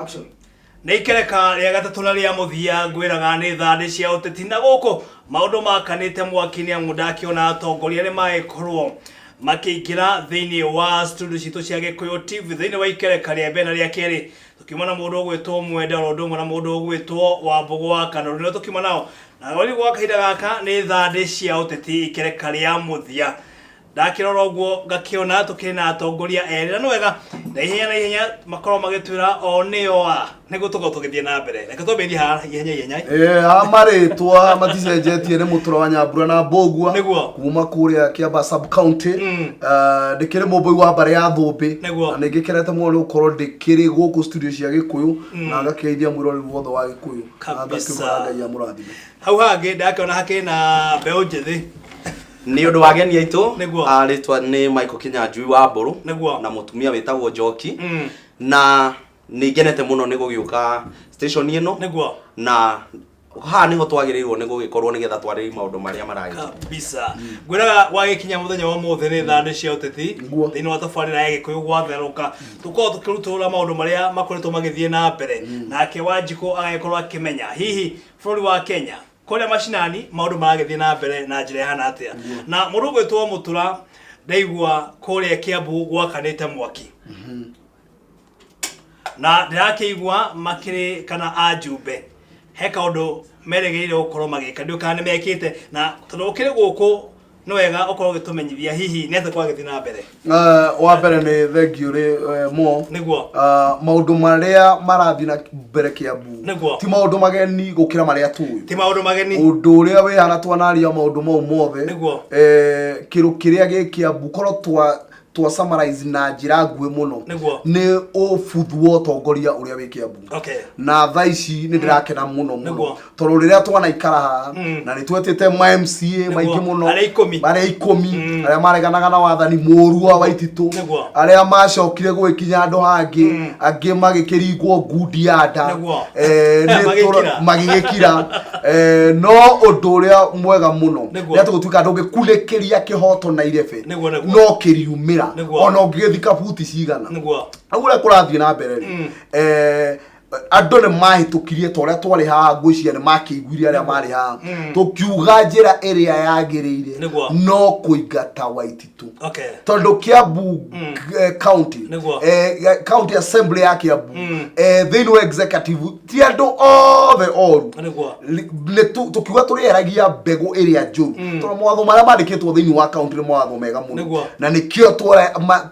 Action. Nĩ ikereka rĩa gatatũ na rĩa mũthia ngwĩraga nĩ thandĩ cia ũteti na gũkũ maũndũ makanĩte mwaki nĩ amu ndakĩona atongoria nĩ magĩkorwo makĩingĩra thĩinĩ wa studio citũ cia Gĩkũyũ TV thĩinĩ wa ikereka rĩa mbere na rĩa kerĩ tũkiuma na mũndũ ũgwĩtwo Mwenda oro ũndũ ũmwe na mũndũ ũgwĩtwo Wambũgũ wa Kanũrũ nĩo tũkiuma nao na rĩu gwa kahinda gaka nĩ thandĩ cia ũteti ikereka rĩa mũthia. Ndakĩrora ũguo ngakĩona tũkĩrĩ na atongoria erĩ na nĩ wega na ihenya na ihenya makorwo magĩtwĩra o nĩo a nĩguo tũkorwo tũgĩthiĩ na mbere. Reke twambĩrĩrie haha ihenya ihenya. Eh, ha marĩtwa maticenjetie nĩ mũtũra wa Nyambura na Mbũgua Nĩguo. kuma kũrĩa Kĩamba sub county. Eh, ndĩkĩrĩ mũmbũi wa mbarĩ ya Thũmbĩ. Nĩguo. Na nĩngĩkenete mũno nĩ gũkorwo ndĩkĩrĩ gũkũ studio cia Gĩkũyũ na ngakĩgeithia mwĩroreri wothe wa Gĩkũyũ na Kabisa. ngakĩmwĩra Ngai amũrathime. Hau hangĩ ndakĩona hakĩrĩ na mbeũ njĩthĩ. Nĩ ũndũ wa ageni aitũ. Nĩguo. Ah, rĩtwa nĩ Michael Kinyanjui wa Mbũrũ. Nĩguo. Na mũtumia wĩtagwo Njoki. Na nĩ ngenete mũno nĩ gũgĩũka station ĩno. Nĩguo. Na haha nĩho twagĩrĩirwo nĩ gũgĩkorwo nĩgetha twarĩrie maũndũ marĩa maragĩkĩka. Kabisa. Ngwĩraga gwagĩkinya mũthenya wa ũmũthĩ nĩ thandĩ cia ũteti. Nĩguo. Thĩinĩ wa tabarĩra ya Gĩkũyũ gwatherũka. Tũkoragwo tũkĩrutũrũra maũndũ marĩa makoretwo magĩthiĩ na mbere. Nake Wanjikũ agagĩkorwo akĩmenya hihi bũrũri wa Kenya kũrĩa macinani maũndũ maragĩthiĩ na mbere na njĩra ĩhana atĩa. Na mũndũ ũgwĩtwo Mũtura ndaigua kũrĩa Kiambu gwakanĩte mwaki. Na ndĩrakĩigua makĩrĩ kana ajumbe he kaũndũ merĩgĩrĩire gũkorwo magĩka, ndiũĩ kana nĩ mekĩte, na tondũ ũkĩrĩ gũkũ nĩ wega ũkorwo ũgĩtũmenyithia hihi nĩ atĩa kwagĩthiĩ na mbere. Wa mbere nĩ thengiũ rĩ mo. Nĩguo. Maũndũ marĩa marathiĩ na mbere Kiambu Nĩguo. ti maũndũ mageni gũkĩra marĩa tũĩ. Ti maũndũ mageni. Ũndũ ũrĩa wĩ hana twanaria maũndũ mau mothe. Nĩguo. Kĩrũ kĩrĩa gĩ Kiambu korwo twa summarize na njĩra nguhĩ mũno. Nĩguo. Nĩ ũbuthu wa ũtongoria ũrĩa wĩ Kiambu. Okay. Na thaa ici nĩ ndĩrakena mũno mũno. Nĩguo. Tondũ rĩrĩa twanaikara haha na nĩ twetĩte ma MCA maingĩ mũno. Arĩa ikũmi. Arĩa ikũmi. Arĩa mareganaga na wathani mũru wa Waititũ. Nĩguo. Arĩa macokire gũgĩkinya handũ hangĩ, angĩ magĩkĩringwo ngundi ya nda. Nĩguo. Nĩ Magĩkira. magĩgĩkira. No ũndũ ũrĩa mwega mũno Nĩguo. nĩ atĩ gũtuĩka ndũngĩkunĩkĩria kĩhoto na irebe. Nĩguo, nĩguo. No kĩriumĩra. Nĩguo. Ona ũngĩgĩthika buti cigana. Nĩguo. Rĩu ũrĩa kũrathiĩ na mbere rĩ, andũ nĩ mahĩtũkirie ta ũrĩa twarĩ haha, ngwĩciria nĩ makĩiguire arĩa marĩ haha tũkiuga njĩra ĩrĩa yagĩrĩire Nĩguo. no kũingata Waititũ. Okay. Tondũ Kiambu county Nĩguo. County assembly ya Kiambu thĩinĩ wa executive ti andũ othe oru. Nĩguo. Nĩ tũkiuga tũrĩeragia mbegũ ĩrĩa njũru tondũ mawatho marĩa mandĩkĩtwo thĩinĩ wa county nĩ mawatho mega mũno. Nĩguo. Na nĩkĩo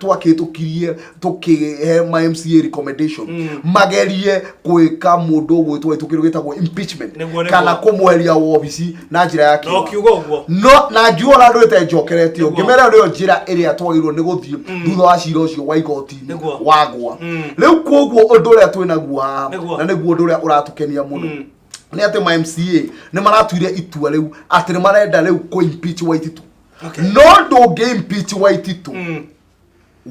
twakĩhĩtũkirie tũkĩhe ma MCA recommendation magerie gwĩka mũndũ ũgwĩtwo Waitũ kĩndũ gĩtagwo impeachment Nĩguo, nĩguo. kana kũmweheria wobici na njĩra ya Na kĩwatho. ũkiuga ũguo. No na ngiuga na ndũĩte njokeretio Nĩguo. ngĩmera nĩyo njĩra ĩrĩa twagĩrĩirwo nĩ gũthiĩ thutha wa cira ũcio wa igoti-inĩ Nĩguo. wagwa. Rĩu koguo ũndũ ũrĩa twĩnaguo haha Nĩguo. na nĩguo ũndũ ũrĩa ũratũkenia mũno nĩ atĩ ma MCA nĩ maratuire itua rĩu atĩ nĩ marenda rĩu kũ impeach Waititũ. Okay. No ndũngĩ impeach Waititũ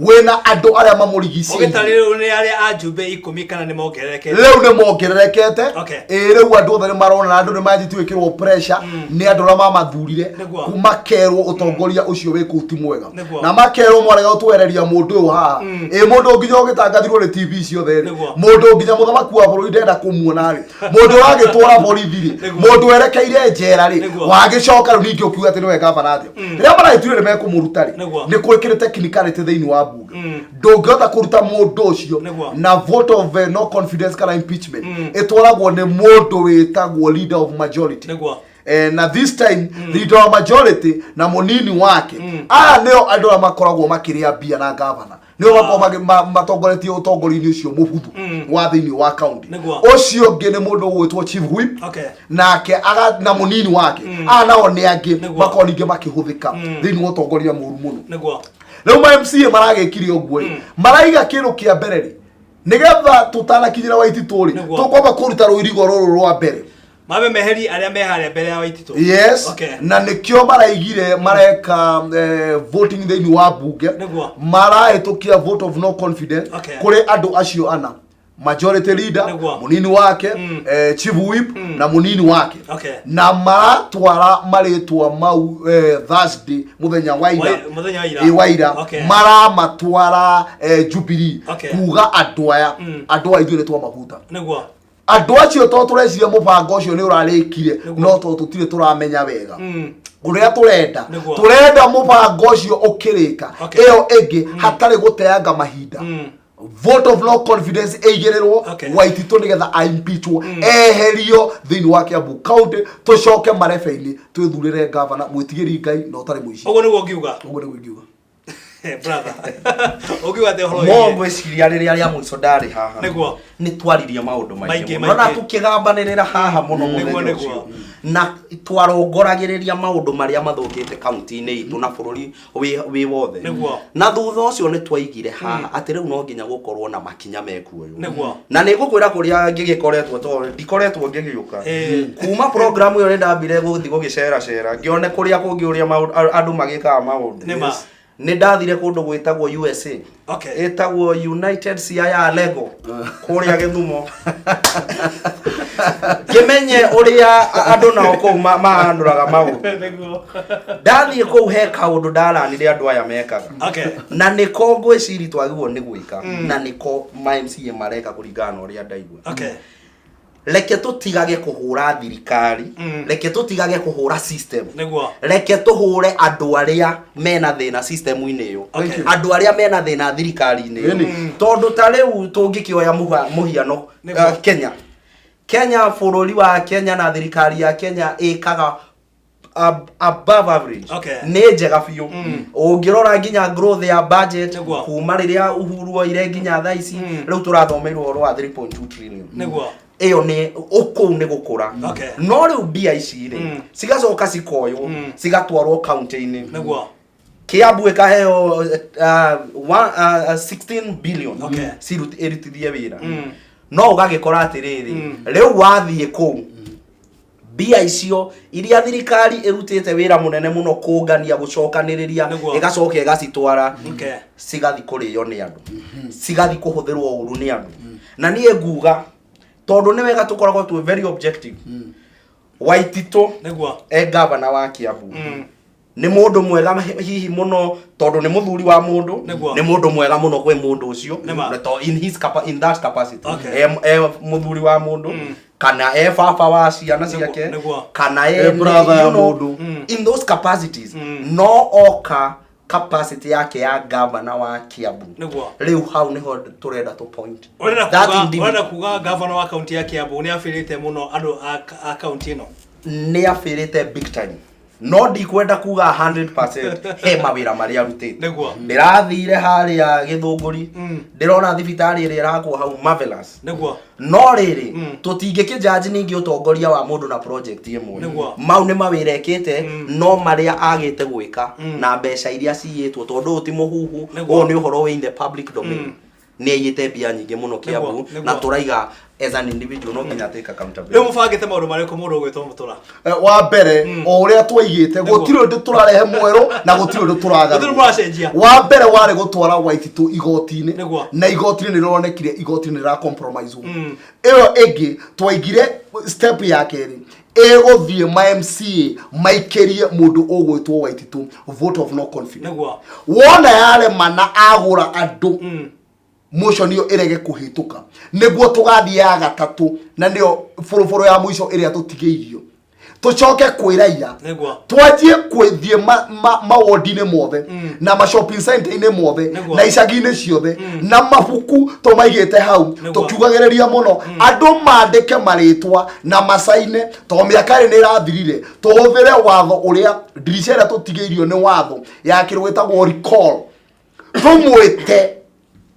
wĩna andũ arĩa mamũrigicĩirie. Ũgĩtarĩ rĩu nĩ arĩa ajumbe ikũmi kana nĩ mongererekete? Rĩu nĩ mongererekete. Okay. Ĩ rĩu andũ othe nĩ marona na andũ nĩ manjĩtie gwĩkĩrwo pressure nĩ andũ arĩa mamathurire Nĩguo. kuma kerwo ũtongoria ũcio wĩ kũu ti mwega. Nĩguo. Na makerwo mwarega gũtwehereria mũndũ ũyũ haha. Ĩ mũndũ nginya ũgĩtangathirwo nĩ TV ciothe rĩ. Nĩguo. Mũndũ nginya mũthamaki wa bũrũri ndenda kũmuona rĩ. Mũndũ ũragĩtwara borithi rĩ. Nĩguo. Mũndũ werekeire njera rĩ. Nĩguo. Wagĩcoka rĩu ningĩ ũkiuga atĩ nĩwe gavana atĩa. Rĩrĩa maragĩtuire nĩ mekũmũruta rĩ. Nĩguo. Nĩ gwĩkĩrĩ technicality thĩinĩ wa mbunge. Ndũngĩhota kũruta mũndũ ũcio Nĩguo. na vote of no confidence kana impeachment ĩtwaragwo nĩ mũndũ wĩtagwo leader of majority. Nĩguo. Na this time leader wa majority na mũnini wake aya nĩo andũ arĩa makoragwo makĩrĩa mbia na gavana nĩo makoragwo matongoretie ũtongoria-inĩ ũcio mũbuthu wa thĩinĩ wa county. Nĩguo. Ũcio ũngĩ nĩ mũndũ ũgwĩtwo chief whip. Okay. Nake aga na mũnini wake aya nao nĩ angĩ Nĩguo. makoragwo ningĩ makĩhũthĩka thĩinĩ wa ũtongoria mũru mũno. Nĩguo. Rĩu ma MCA maragĩkire ũguo rĩ, maraiga kĩndũ kĩa mbere rĩ, nĩgetha tũtanakinyĩra Waititũ rĩ, Nĩguo. tũkwamba kũruta rũirigo rũrũ rwa mbere. Mambe meheri arĩa me harĩa mbere ya Waititũ. Yes. Okay. Na nĩkĩo maraigire mareka voting thĩinĩ wa mbunge. Nĩguo. Marahĩtũkia vote of no confidence Okay. kũrĩ andũ acio ana. Majority leader, Nĩguo. Munini wake, chief whip na munini wake. Na maratwara marĩtwa mau Thursday, muthenya wa ira. Mũthenya wa ira. Ĩ, wa ira. Maramatwara Jubilee kuga andũ aya, andũ aya ithuĩ nĩ twamabuta. Andũ acio to tũreciria mũbango ũcio nĩ ũrarĩkire, no to tũtirĩ tũramenya wega ũrĩa tũrenda. Tũrenda mũbango ũcio ũkĩrĩka, ĩyo ĩngĩ hatarĩ gũteanga mahinda, vote of no confidence ĩigĩrĩrwo Waititũ nĩgetha aimpeachwo, eherio thĩinĩ wa Kiambu County, tũcoke marebe-inĩ, twĩthurĩre gavana mwĩtigĩri Ngai na ũtarĩ mũici. Ũguo nĩguo ũngiuga? Ũguo nĩguo ingiuga. Brother, ũngiuga atĩa ũhoro Mo wĩgiĩ? Ngwĩciria rĩrĩa rĩa mũico ndarĩ haha, nĩ twaririe maũndũ maingĩ Maingĩ, mũno na maingĩ. tũkĩgambanĩrĩra haha mũno mũthenya ũcio, na twarongoragĩrĩria maũndũ marĩa mathũkĩte kaunti-inĩ itũ na bũrũri wĩ wothe. Na thutha ũcio nĩ twaigire haha atĩ rĩu no nginya gũkorwo na makinya mekuoywo. Na nĩ ngũkwĩra kũrĩa ngĩgĩkoretwo, tondũ ndikoretwo ngĩgĩũka kuma program ĩyo, nĩ ndambire gũthiĩ gũgĩceracera ngĩone kũrĩa kũngĩ ũrĩa andũ magĩkaga maũndũ. Nĩma. Nĩ ndathire kũndũ gwĩtagwo USA, ĩtagwo United Siaya Lego kũrĩa Gĩthumo, ngĩmenye ũrĩa andũ nao kũu mahandũraga maũndũ. Ndathiĩ kũu he kaũndũ ndaranire andũ aya mekaga, na nĩko ngwĩciri twagĩrĩirwo nĩ gwĩka, na nĩko ma MCA mareka kũringana na ũrĩa ndaigua. Reke tũtigage kũhũra thirikari, reke tũtigage kũhũra system, reke tũhũre andũ arĩa mena thĩna system-inĩ ĩyo, andũ arĩa mena thĩna thirikari-inĩ ĩyo. Tondũ ta rĩu tũngĩkĩoya mũhiano, Kenya, bũrũri wa Kenya na thirikari ya Kenya ĩkaga above average. Nĩ njega biũ. Ũngĩrora nginya growth ya budget kuma rĩrĩa Uhuru oire nginya thaa ici, rĩu tũrathomeirwo ũhoro wa 3.2 trillion. Ĩyo nĩ kũu nĩ gũkũra. No rĩu mbia ici rĩ, cigacoka cikoywo, cigatwarwo kaunti-inĩ. Kiambu ĩkaheo 16 billion ĩrutithie wĩra, no ũgagĩkora atĩrĩrĩ, rĩu wathiĩ kũu mbia icio iria thirikari ĩrutĩte wĩra mũnene mũno kũngania, gũcokanĩrĩria, ĩgacoka ĩgacitwara, cigathi kũrĩo nĩ andũ, cigathi kũhũthĩrwo ũru nĩ andũ. Na niĩ nguga, tondũ nĩ wega tũkoragwo twĩ very objective, Waititũ e gavana wa Kiambu nĩ mũndũ mwega hihi mũno, tondũ nĩ mũthuri wa mũndũ. Nĩ mũndũ mwega mũno kwĩ mũndũ ũcio. Na to in that capacity, e mũthuri wa mũndũ, kana e baba wa ciana ciake, kana e E brother ya mũndũ. In those capacities. No oka capacity yake ya gavana wa Kiambu, rĩu hau nĩho tũrenda to point Ũrenda that kuga, ũrenda individual. kuga gavana wa kaunti ya Kiambu nĩ abĩrĩte mũno andũ a kaunti ĩno? Nĩ abĩrĩte big time, no ndikwenda kuga 100%. He mawĩra marĩa arutĩte. Ndĩrathire harĩa Gĩthũngũri, ndĩrona thibitarĩ ĩrĩa ĩrakwo hau, marvelous. No rĩrĩ, tũtingĩkĩjaji ningĩ ũtongoria wa mũndũ na project ĩmwe. Mau nĩ mawĩra ekĩte, no marĩa agĩte gwĩka na mbeca iria ciyĩtwo, tondũ ũyũ ti mũhuhu, ũyũ nĩ ũhoro wĩ in the public domain, nĩ aiyĩte mbia nyingĩ mũno Kiambu. Na tũraiga as an individual no nginya take Rĩu accountability. mũbangĩte maũndũ marĩkũ, mũndũ ũgwĩtwo Mũtũra? Wa mbere, o ũrĩa twaigĩte, gũtirĩ ũndũ tũrarehe mwerũ na gũtirĩ ũndũ Gũtirĩ tũragarũra. mũracenjia. Wa mbere warĩ gũtwara Waititũ igoti-inĩ. Na igoti-inĩ nĩ rĩronekire igoti-inĩ rĩra compromise. Ĩyo ĩngĩ twaigire step ya kerĩ ĩgũthiĩ ma MCA maikĩrie mũndũ ũgwĩtwo Waititũ vote of no confidence. Wona yarema na agũra andũ, motion ĩyo ĩrege kũhĩtũka, nĩguo tũgathiĩ ya gatatũ, na nĩyo bũrũbũrũ ya mũico ĩrĩa tũtigĩirio, tũcoke kwĩ raia, twanjie kwĩthiĩ mawondi-inĩ mothe na ma shopping center-inĩ mothe na icagi-inĩ ciothe, na mabuku tũmaigĩte hau, tũkiugagĩrĩria mũno andũ mandĩke marĩtwa na macaine, tondũ mĩaka ĩrĩ nĩ ĩrathirire. Tũhũthĩre watho ũrĩa ndirica ĩrĩa tũtigĩirio nĩ watho ya kĩrũ gĩtagwo recall, tũmwĩte,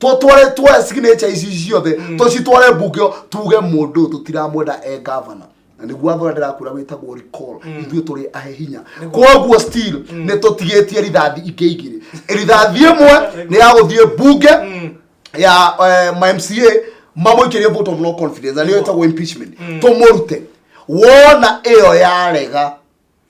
tũtware, tuoe signature ici ciothe, tũcitware mbunge, tuge mũndũ ũyũ tũtiramwenda e governor. Na nĩguo watho ũrĩa ndĩrakwĩra wĩtagwo recall. Ithuĩ tũrĩ ahe hinya, koguo still nĩ tũtigĩtie rithathi ingĩ igĩrĩ. Rithathi ĩmwe nĩ ya gũthiĩ mbunge ya ma MCA mamũikĩrie vote of no confidence, na nĩyo ĩtagwo impeachment, tũmũrute. Wona ĩyo yarega,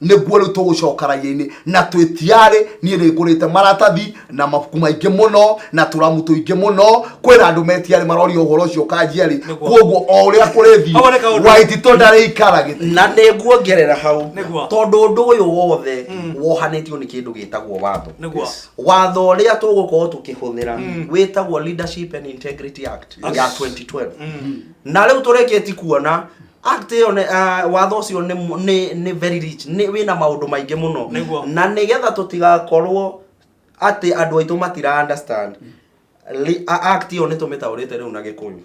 Nĩguo rĩu tũgũcoka raia-inĩ na twĩtiarĩ. Niĩ nĩ ngũrĩte maratathi na mabuku maingĩ mũno na tũramu tũingĩ mũno. Kwĩna andũ metiarĩ maroria ũhoro ũcio kanjia rĩ. Koguo o ũrĩa kũrĩthiĩ, Hau nĩ kaũndũ. Waititũ ndarĩikara gĩtĩ. Na nĩ nguongerera hau, tondũ ũndũ ũyũ wothe wohanĩtio nĩ kĩndũ gĩtagwo watho. Watho ũrĩa tũgũkorwo tũkĩhũthĩra wĩtagwo Leadership and Integrity Act ya 2012, na rĩu tũrĩkĩti kuona act ĩyo watho ũcio nĩ very rich, nĩ wĩna maũndũ maingĩ mũno. Na nĩgetha tũtigakorwo atĩ andũ aitũ matira understand act ĩyo, nĩ tũmĩtaũrĩte rĩu na Gĩkũyũ.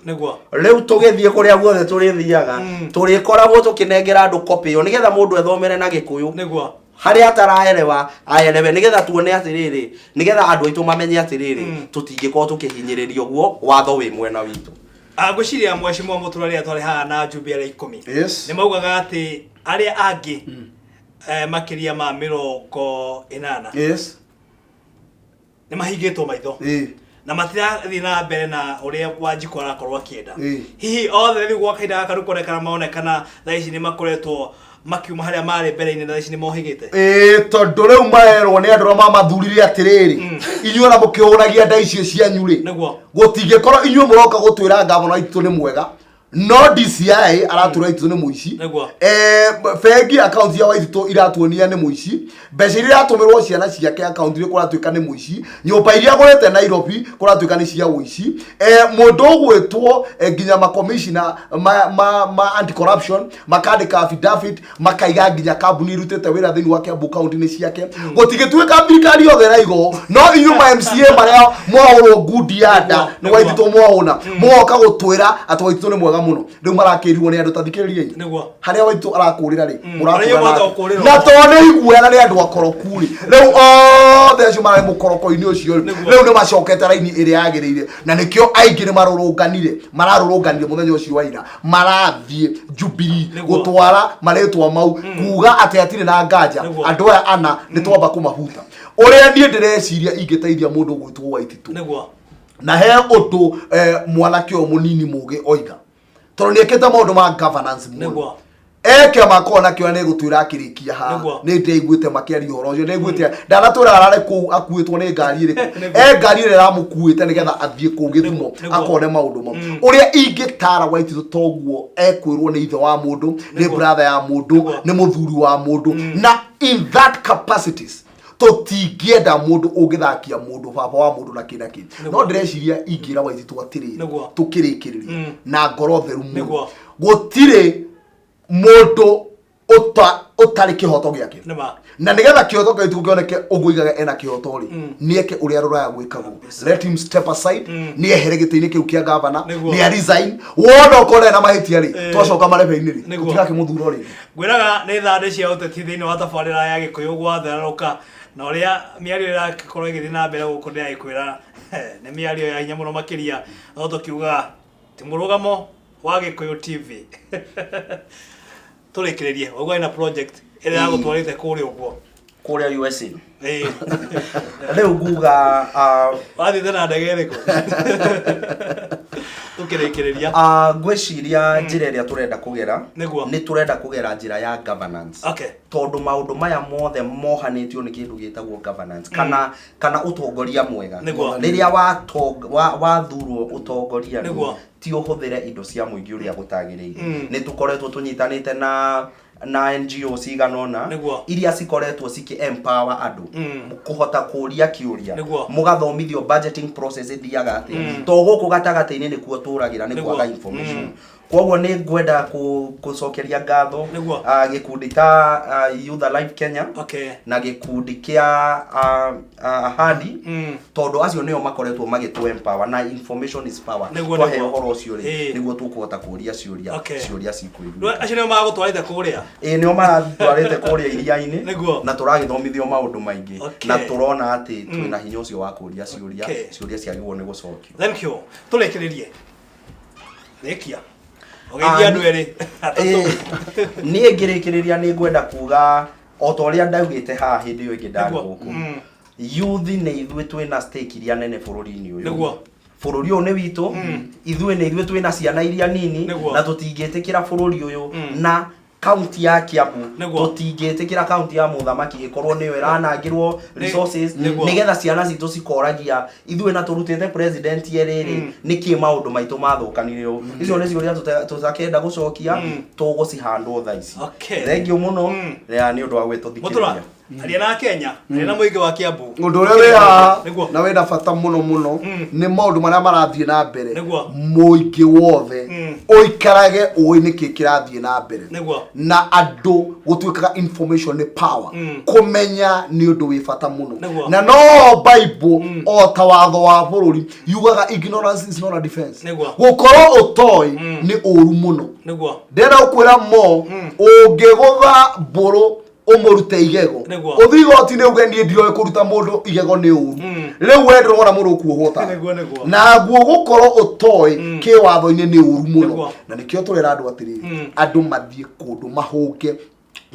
Rĩu tũgĩthiĩ kũrĩa guothe tũrĩthiaga, tũrĩkoragwo tũkĩnengera andũ copy ĩyo nĩgetha mũndũ ethomere na Gĩkũyũ harĩa ataraerewa aerewe, nĩgetha tuone atĩrĩrĩ, nĩgetha andũ aitũ mamenye atĩrĩrĩ, tũtingĩkorwo tũkĩhinyĩrĩrio guo, watho wĩ mwena witũ. Ngwĩciria mheshimiwa Mũtura, rĩrĩa twarĩ haha na njumbe arĩa 10, nĩ maugaga atĩ arĩa angĩ makĩria ma 80 nĩ mahingĩtwo maitho na matirathiĩ na mbere na ũrĩa Wanjikũ arakorwo akĩenda. Hihi othe rĩu gwa kahinda gaka rĩu kuonekana maonekana thaa ici nĩ makoretwo makiuma harĩa marĩ mbere-inĩ na thaa ici nĩ mohĩgĩte? Ĩĩ, tondũ rĩu marerwo nĩ andũ arĩa mamathurire atĩrĩrĩ, inyuĩ ona mũkĩhũragia nda icio cianyu rĩ, gũtingĩkorwo inyuĩ mũroka gũtwĩra ngavana witũ nĩ mwega, no DCI aratwĩra Waititũ nĩ mũici. Bengi account ya Waititũ iratuonia nĩ mũici, mbeca iria iratũmĩrwo ciana ciake account nĩ kũratuĩka nĩ mũici, nyũmba iria agũrĩte Nairobi kũratuĩka nĩ cia ũici, mũndũ ũgwĩtwo nginya makomishina ma anti corruption makandĩka affidavit, makaiga nginya kambuni irutĩte wĩra thĩinĩ wa Kiambu County nĩ ciake. Gũtingĩtuĩka thirikari yothe ĩraiga no inyuĩ ma MCA marĩa mwahũrwo ngundi ya nda nĩ Waititũ mwahũna, mũgoka gũtwĩra atĩ Waititũ nĩ mwega mũno. Rĩu marakĩrirwo nĩ andũ ta thikĩrĩriai harĩa Waititũ arakũrĩra rĩ, mũrakũra Arĩa nake. gũkũrĩrwo. Na tondũ nĩ iguoya na nĩ andũ akoroku rĩ, rĩu othe acio mararĩ mũkoroko-inĩ ũcio rĩ, rĩu nĩ macokete raini ĩrĩa yagĩrĩire, na nĩkĩo aingĩ nĩ marũrũnganire, mararũrũnganire mũthenya ũcio wa ira, marathiĩ Jubilee gũtwara marĩtwa mau kuga atĩ hatirĩ na nganja, andũ aya ana nĩ twamba kũmabuta. Ũrĩa niĩ ndĩreciria ingĩteithia mũndũ ũgwĩtwo Waititũ, na he ũndũ mwanake ũyũ mũnini mũgĩ oiga, tondũ nĩ ekĩte maũndũ ma governance mũno. Eke makorwo nakĩo nĩ gũtwĩra akĩrĩkia haha. Nĩ ndĩiguĩte makĩaria ũhoro ũcio, ndĩiguĩte ndanatwĩra ararĩ kũu akuĩtwo nĩ ngari ĩrĩkũ, e ngari ĩrĩa ĩramũkuĩte nĩgetha athiĩ kũu Gĩthumo akone maũndũ mau. Ũrĩa ingĩtara Waititũ, toguo ekwĩrwo nĩ ithe wa mũndũ, nĩ brother ya mũndũ, nĩ mũthuri wa mũndũ, na in that capacities tũtingĩenda mũndũ ũngĩthakia mũndũ, baba wa mũndũ na kĩ na kĩ. No ndĩreciria ingĩra Waititũ atĩrĩrĩ, tũkĩrĩkĩrĩria na ngoro theru mũno, gũtirĩ mũndũ ũtarĩ kĩhoto gĩake, na nĩgetha kĩhoto kĩa Waititũ kĩoneke ũguo igaga ena kĩhoto rĩ, nĩ eke ũrĩa rũraya gwĩkagwo. Let him step aside, nĩ ehere gĩtĩ-inĩ kĩu kĩa gavana, nĩ a resign. Wona okorwo ndarĩ na mahĩtia rĩ, twacoka marebe-inĩ rĩ, tũtigakĩmũthura rĩngĩ. Ngwĩraga nĩ thandĩ cia ũteti thĩinĩ wa tabarĩra ya Gĩkũyũ gwatherũka, na ũrĩa mĩario ĩrakorwo ĩgĩthiĩ na mbere gũkũ, ndĩragĩkwĩra nĩ mĩario ya hinya mũno makĩria, no tũkiugaga ti mũrũgamo wa Gĩkũyũ TV. Tũrĩkĩrĩrie, ũguo na project ĩrĩa yagũtwarĩte kũrĩa ũguo. Kũrĩa USA. Rĩu nguga Wathiĩte na ndege ĩrĩkũ? Tũkĩrĩkĩrĩria. Ngwĩciria njĩra ĩrĩa tũrenda kũgera, nĩ tũrenda kũgera njĩra ya governance, tondũ maũndũ maya mothe mohanĩtio nĩ kĩndũ gĩtagwo governance kana ũtongoria mwega. Rĩrĩa wathurwo ũtongoria rĩ, ti ũhũthĩre indo cia mũingĩ ũrĩa gũtagĩrĩire. Nĩ tũkoretwo tũnyitanĩte na NGO cigana ũna iria cikoretwo cikĩ empower andũ kũhota kũria kĩũria, mũgathomithio budgeting process ĩthiaga atĩa, to gũkũ gatagatĩ-inĩ nĩkuo tũragĩra nĩ kwaga information. Koguo nĩ ngwenda gũcokeria ngatho gĩkundi ta Youth Alive Kenya na gĩkundi kĩa Ahadi, tondũ acio nĩo makoretwo magĩtũ empower, na information is power. Twahe ũhoro ũcio rĩ, nĩguo tũkũhota kũria ciũria, ciũria cikũiguĩka. Acio nĩo magũtwarĩte kũrĩa? Ĩĩ, nĩo maratwarĩte kũrĩa iria-inĩ. Na tũragĩthomithio maũndũ maingĩ, na tũrona atĩ twĩna hinya ũcio wa kũria ciũria, ciũria ciagĩrĩirwo nĩ gũcokio. Thank you. Tũrĩkĩrĩrie, rĩkia ũgeithia andũ erĩ atatũ. Niĩ ngĩrĩkĩrĩria nĩ ngwenda kuga o ta ũrĩa ndaugĩte haha hĩndĩ ĩyo ĩngĩ ndarĩ gũkũ, youth nĩ ithuĩ twĩna stake iria nene bũrũri-inĩ ũyũ. Bũrũri ũyũ nĩ witũ, ithuĩ nĩ ithuĩ twĩna ciana iria nini, na tũtingĩtĩkĩra bũrũri ũyũ na Kaunti ya Kiambu, Nĩguo. Tũtingĩtĩkĩra kaunti ya mũthamaki ĩkorwo nĩyo ĩranangĩrwo resources, Nĩguo. nĩgetha ciana citũ cikoragia ithuĩ na tũrutĩte president rĩrĩ nĩkĩ maũndũ maitũ mathũkanire ũũ. Icio nĩ ciũria tũtakenda gũcokia, tũgũcihandwo thaa ici. Okay. Thengiũ mũno ya nĩ ũndũ wa Mũtũra, gwĩtũthikĩrĩria. Aria na Kenya, aria na mũingĩ wa Kiambu. Ũndũ ũrĩa wĩ haha Nĩguo. na wĩna bata mũno mũno nĩ maũndũ marĩa marathiĩ na mbere. Nĩguo. Mũingĩ wothe ũikarage ũĩ nĩkĩ kĩrathiĩ na mbere. Nĩguo. Na andũ gũtuĩkaga information nĩ power, kũmenya nĩ ũndũ wĩ bata mũno. Nĩguo. Na no Bible o ta watho wa bũrũri yugaga ignorance is not a defense. Nĩguo. Gũkorwo ũtoĩ nĩ ũru mũno. Nĩguo. Ndĩrenda gũkwĩra mo ũngĩgũtha mbũrũ ũmũrute igego, Nĩguo. ũthiĩ igoti-inĩ uge niĩ ndioĩ kũruta mũndũ igego nĩ ũru. Rĩu we ndũrona mũndũ ũkuohwo ta Nĩguo, nĩguo. Naguo gũkorwo ũtoĩ kĩwatho-inĩ nĩ ũru mũno. Nĩguo. Na nĩkĩo tũrera andũ atĩrĩrĩ, andũ mathiĩ kũndũ mahũnge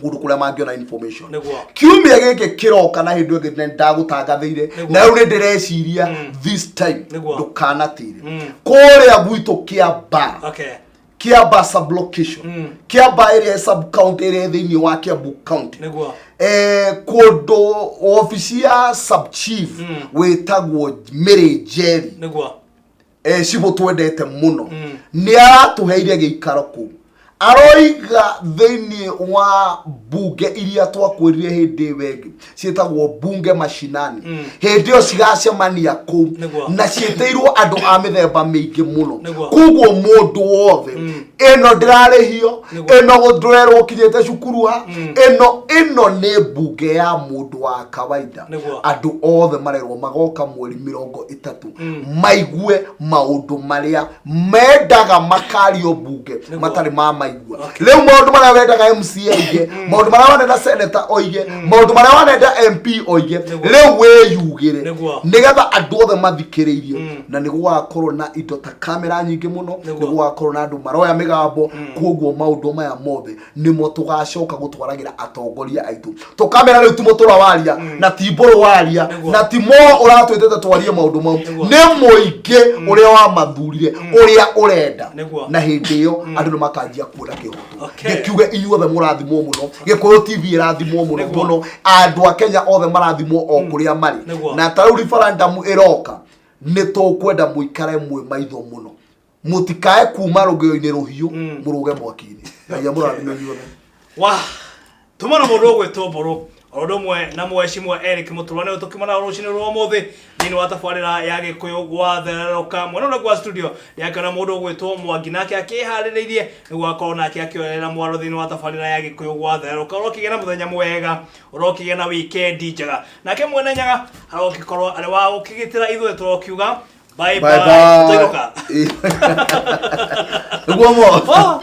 kũndũ kũrĩa mangĩona information. Nĩguo. Kiumia gĩkĩ kĩroka na hĩndĩ ĩngĩ nĩ ndagũtangathĩire, Nĩguo. na rĩu nĩ ndĩreciria this time Nĩguo. ndũkanatĩre kũrĩa gwitũ Kĩamba. Okay. Kiamba sublocation, Kiamba ĩrĩa sub county ĩrĩa ĩ thĩinĩ wa Kiambu County. Nĩguo. Kũndũ obici ya sub chief wĩtagwo Mary Njeri. Nĩguo. Cibũ twendete mũno nĩ aratũheire gĩikaro kũu, aroiga thĩinĩ wa mbunge iria twakwĩrire hĩndĩ ĩyo ĩngĩ ciĩtagwo bunge mashinani, hĩndĩ ĩyo cigacemania kũu. Nĩguo. Na ciĩtĩirwo andũ a mĩthemba mĩingĩ mũno. Nĩguo. Koguo mũndũ wothe, ĩno ndĩrarĩhio, Nĩguo. ĩno ndũrerwo ũkinyĩte cukuru ha, ĩno nĩ mbunge ya mũndũ wa kawaida. Nĩguo. Andũ othe marerwo magoka mweri 30 maigue maũndũ marĩa mendaga makario mbunge matarĩ mamaigua. Rĩu maũndũ marĩa wendaga MCA oige, maũndũ marĩa wanenda senator oige, maũndũ marĩa wanenda MP oige, rĩu wĩyugĩre. Nĩguo. Nĩgetha andũ othe mathikĩrĩirie, na nĩ gũgakorwo na indo ta kamera nyingĩ mũno, nĩ gũgakorwo na andũ maroya mĩgambo. Koguo maũndũ maya mothe nĩmo tũgacoka gũtwaragĩra atongoria aitũ, tũkamera rĩu ti mũtũra waria, na ti mbũrũ waria, Nĩguo. na ti mo ũratwĩtĩte twarie maũndũ mau, nĩ mũingĩ ũrĩa wamathurire ũrĩa ũrenda. Nĩguo. Na hĩndĩ ĩyo andũ nĩ makanjia kuona kĩhoto. Okay. Ngĩkiuge inyuothe mũrathimwo mũno, Gĩkũyũ TV ĩrathimwo mũno Nĩguo. mũno, andũ a Kenya othe marathimwo o kũrĩa marĩ. Nĩguo. Na ta rĩu referendum ĩroka, nĩ tũkwenda mũikare mwĩ maitho mũno, mũtikae kuma rũgĩo-inĩ rũhiũ mũrũge mwaki-inĩ. Ngai amũrathime inyuothe. Wa tuma na mũndũ ũgwĩtwo mbũrũ o ũndũ ũmwe na mweshimwa Eric Mũtũrwa nĩwe tũkimana rũcinĩ rwa ũmũthĩ thĩinĩ wa tabarĩra ya Gĩkũyũ gwathererũka. Mwena ũrĩa gwa studio ndĩakĩona mũndũ ũgwĩtwo Mwangi nake akĩharĩrĩirie nĩguo akorwo nake akĩoerera mwaro thĩinĩ wa tabarĩra ya Gĩkũyũ gwathererũka. Ũrokĩgĩa na mũthenya mwega, ũrokĩgĩa na wikendi njega, nake mwene Nyaga arokĩkorwo arĩ wa gũkĩgitĩra ithuĩ, tũrokiuga bye. Bye bye. Bye. Tũinũka. Nĩguo mo. Oh.